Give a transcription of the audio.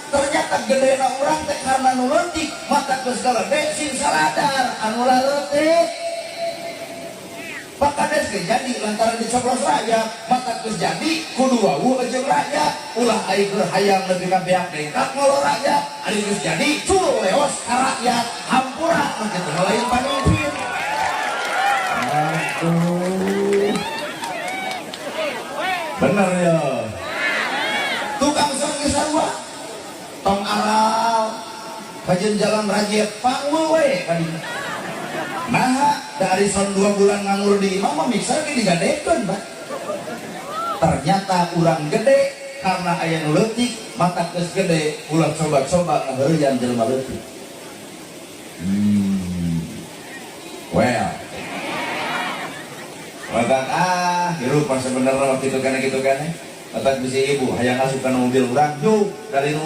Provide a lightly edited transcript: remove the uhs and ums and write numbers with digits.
Ternyata gedena urang teh karena nu leutik. Mata geus gede sing saladar anu leutik. Pak Kades ge jadi lantaran dicoblos rakyat, mata geus jadi kudu wawuh jeung rakyat. Ulah ai keur hayang nepi ka beak dengkak ngolo rakyat. Ari geus jadi cul leos ka rakyat, hampura nu kitu mah lain pamimpin. Aduh. Bener ya. Tukang son geus sarua. Tong aral kajen jalan rajet panggul we kadinya. Nah, dari son 2 bulan nganggur di imah mah mixer ge digadekeun, Pak. Ternyata urang gede karena aya nu leutik, mata geus gede ulah coba-coba ngaheureuyan jelema leutik. Well. Matak ah, hirup mah sebenarnya waktu itu kana gitu kan. Matak bisi ibu hayang asup kana mobil urang, yuk dari nu